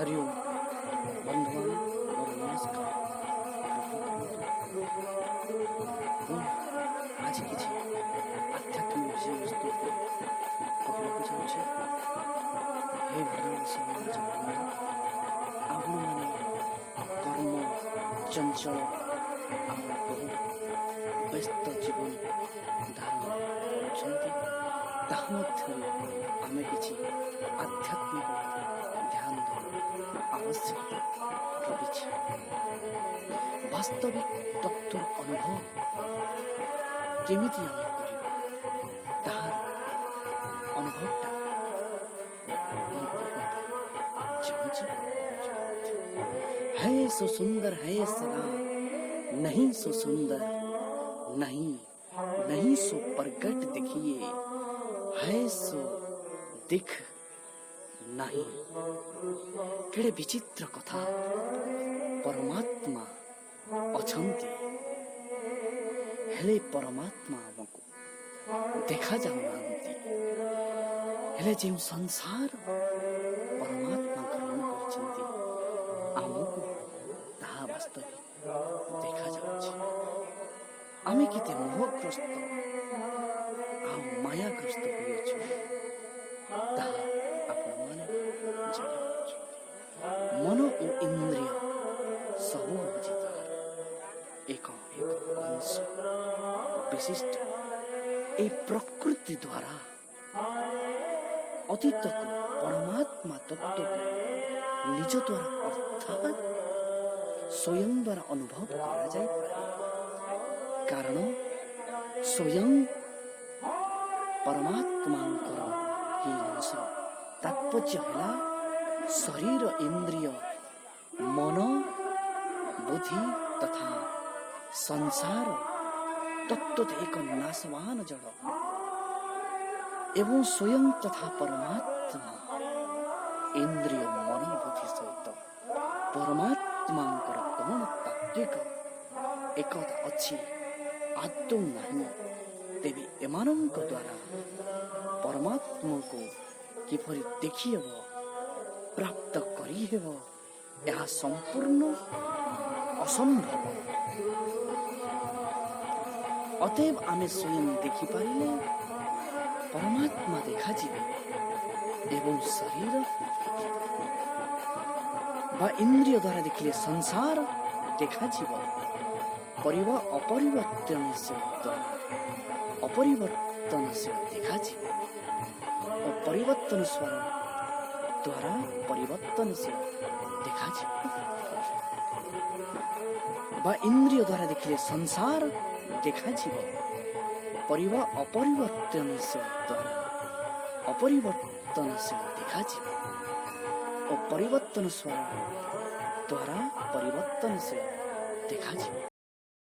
ହରି ଓମ୍। ବନ୍ଧୁମାନେ, ମୋର ନମସ୍କାର ଗ୍ରହଣ କରନ୍ତୁ। ମୁଁ ଆଜି କିଛି ଆଧ୍ୟାତ୍ମିକ ବିଷୟବସ୍ତୁ ଉପରେ କହିବାକୁ ଯାଉଛି। ହେ ମାନବ ସମାଜ ବୃନ୍ଦ, ଆପଣମାନେ କର୍ମ ଚଞ୍ଚଳ ଆଉ ବହୁ ବ୍ୟସ୍ତ ଜୀବନ ଧାରଣ କରୁଛନ୍ତି। ତାହା ମଧ୍ୟରେ ଆମେ କିଛି ଆଧ୍ୟାତ୍ମିକ ଧ୍ୟାନ ଦେବା ଆବଶ୍ୟକତା ରହିଛି। ବାସ୍ତବିକ ତତ୍ତ୍ୱର ଅନୁଭବ କେମିତି ଆମେ କରିବା, ତାହାର ଅନୁଭବଟା ମୁଁ କହିବା ପାଇଁ ଚାହୁଁଛି। है सो सुंदर है सदा, नहीं सो सुंदर नहीं, नहीं सो प्रगट देखिए, है सो दिख नहीं। କେଡ଼େ ବିଚିତ୍ର କଥା! ପରମାତ୍ମା ଅଛନ୍ତି, ହେଲେ ପରମାତ୍ମା ଆମକୁ ଦେଖାଯାଉନାହାନ୍ତି। ହେଲେ ଯେଉଁ ସଂସାର ପରମାତ୍ମା ଗ୍ରହଣ କରିଛନ୍ତି, ଆମକୁ ତାହା ବାସ୍ତବିକ ଦେଖାଯାଉଛି। ଆମେ କେତେ ମୋହଗ୍ରସ୍ତ ଆଉ ମାୟାଗ୍ରସ୍ତ ହୋଇଅଛୁ, ତାହା ଆପଣମାନେ ଜାଣିପାରୁଛନ୍ତି। ମନ ଓ ଇନ୍ଦ୍ରିୟ ସବୁ ହେଉଛି ତାହାର ଏକ ଏକ ଅଂଶ ବିଶିଷ୍ଟ। ଏହି ପ୍ରକୃତି ଦ୍ୱାରା ଅତୀତକୁ, ପରମାତ୍ମା ତତ୍ତ୍ୱକୁ ନିଜ ଦ୍ୱାରା ଅର୍ଥାତ୍ ସ୍ୱୟଂ ଦ୍ୱାରା ଅନୁଭବ କରାଯାଇପାରେ। କାରଣ ସ୍ୱୟଂ ପରମାତ୍ମାଙ୍କର ହିଁ ଅଂଶ। ତାତ୍ପର୍ଯ୍ୟ ହେଲା, ଶରୀର, ଇନ୍ଦ୍ରିୟ, ମନ, ବୁଦ୍ଧି ତଥା ସଂସାର ତତ୍ତ୍ୱତ ଏକ ନାଶବାନ ଜଡ଼ ଏବଂ ସ୍ୱୟଂ ତଥା ପରମାତ୍ମା, ଇନ୍ଦ୍ରିୟ, ମନ, ବୁଦ୍ଧି ସହିତ ପରମାତ୍ମାଙ୍କର କ'ଣ ତାତ୍ତ୍ୱିକ ଏକତା ଅଛି? ଆଦୌ ନାହିଁ। ତେବେ ଏମାନଙ୍କ ଦ୍ୱାରା ପରମାତ୍ମାକୁ କିପରି ଦେଖିହେବ, ପ୍ରାପ୍ତ କରିହେବ? ଏହା ସମ୍ପୂର୍ଣ୍ଣ ଅସମ୍ଭବ। ଅତଏବ ଆମେ ସ୍ୱୟଂ ଦେଖିପାରିଲେ ପରମାତ୍ମା ଦେଖାଯିବେ ଏବଂ ଶରୀର ବା ଇନ୍ଦ୍ରିୟ ଦ୍ୱାରା ଦେଖିଲେ ସଂସାର ଦେଖାଯିବ। ଅପରିବର୍ତ୍ତନଶୀଳ ଦ୍ୱାରା ଅପରିବର୍ତ୍ତନଶୀଳ ଦେଖାଯିବ ଓ ପରିବର୍ତ୍ତନଶୀଳ ଦ୍ୱାରା ପରିବର୍ତ୍ତନଶୀଳ ଦେଖାଯିବ। ବା ଇନ୍ଦ୍ରିୟ ଦ୍ୱାରା ଦେଖିଲେ ସଂସାର ଦେଖାଯିବ। ଅପରିବର୍ତ୍ତନଶୀଳ ଦ୍ୱାରା ଅପରିବର୍ତ୍ତନଶୀଳ ଦେଖାଯିବ ଓ ପରିବର୍ତ୍ତନଶୀଳ ଦ୍ୱାରା ପରିବର୍ତ୍ତନଶୀଳ ଦେଖାଯିବ।